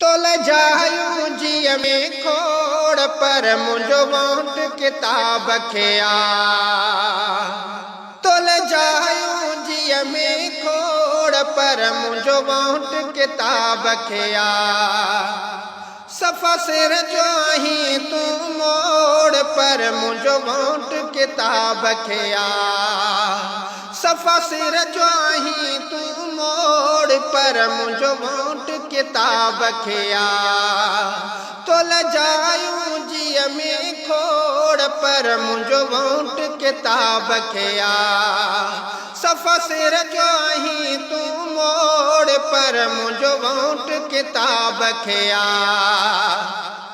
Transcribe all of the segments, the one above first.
تو جايون جيءَ ۾ کوڙ، پر منهنجو ووٽ ڪتاب کي آ. تو جايون جيءَ ۾ کوڙ، پر منهنجو ووٽ ڪتاب کي آ. صفا سر جو آهين تون موڙ، پر منهنجو ووٽ ڪتاب کي آ. صفا سر جو آهين تون موڙ، پر منهنجو ووٽ ڪتاب کي آ. تو جايون جيءَ ۾ کوڙ، پر منهنجو ووٽ ڪتاب کي آ. صفا سر جو آهين تون موڙ، پر منهنجو ووٽ ڪتاب کي آ.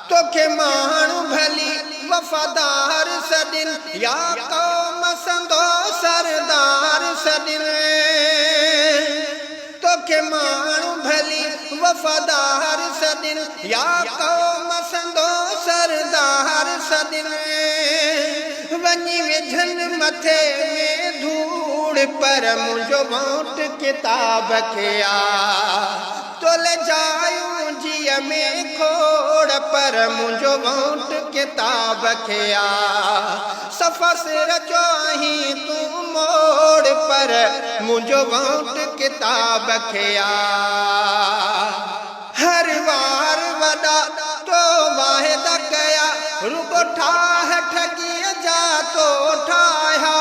توکي ماڻهو ڀلي وفادار سڏن، يا قوم سندو سردار سڏن. توکي ماڻهو ڀلي وفادار سڏن، يا قوم سندو سردار سڏن. وڃي وجهن مٿي ۾ ڌوڙ، پر منهنجو ووٽ ڪتاب کي آ. تو جايون جيءَ ۾ کوڙ، پر منهنجو ووٽ ڪتاب کي آ. صفا سر جو آهين تون موڙ، پر منهنجو ووٽ ڪتاب کي آ. هر وار وڏا تو واعدا ڪيا، رڳو ٺاهه ٺڳيءَ جا تو ٺاهيا.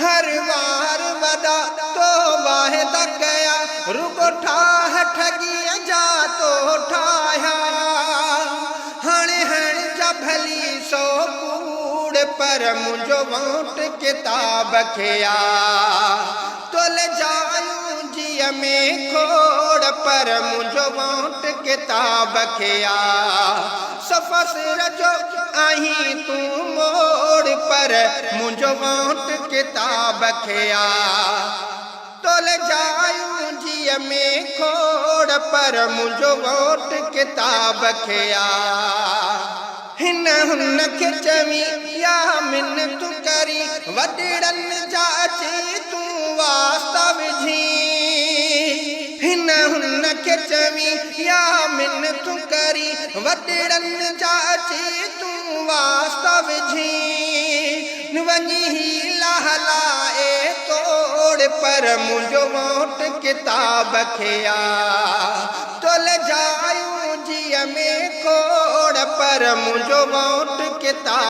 هر وار وڏا تو واعدا ڪيا، رڳو ٺاهه ٺڳيءَ جا تو ٺاهيا. هاڻي هڻ جا ڀلي سو ڪوڙ، پر منهنجو ووٽ ڪتاب کي آ. تو جايون جيءَ ۾ کوڙ، پر منهنجو ووٽ ڪتاب کي آ. صفا سر جو آهين تون موڙ، پر منهنجو ووٽ ڪتاب کي آ. تو جايون جيءَ ۾ کوڙ، پر منهنجو ووٽ ڪتاب کي آ. هن هن کي چوي يا منت ڪري، وڏڙن جا اچي تون واسطا وجهي. هن هن کي چوي يا منت ڪري، وڏڙن جا اچي تون واسطا وجهي. وڃي هيلا هلائي توڙ، پر منهنجو ووٽ ڪتاب کي آ. تو جايون جيءَ ۾ کوڙ، پر منهنجو ووٽ ڪتاب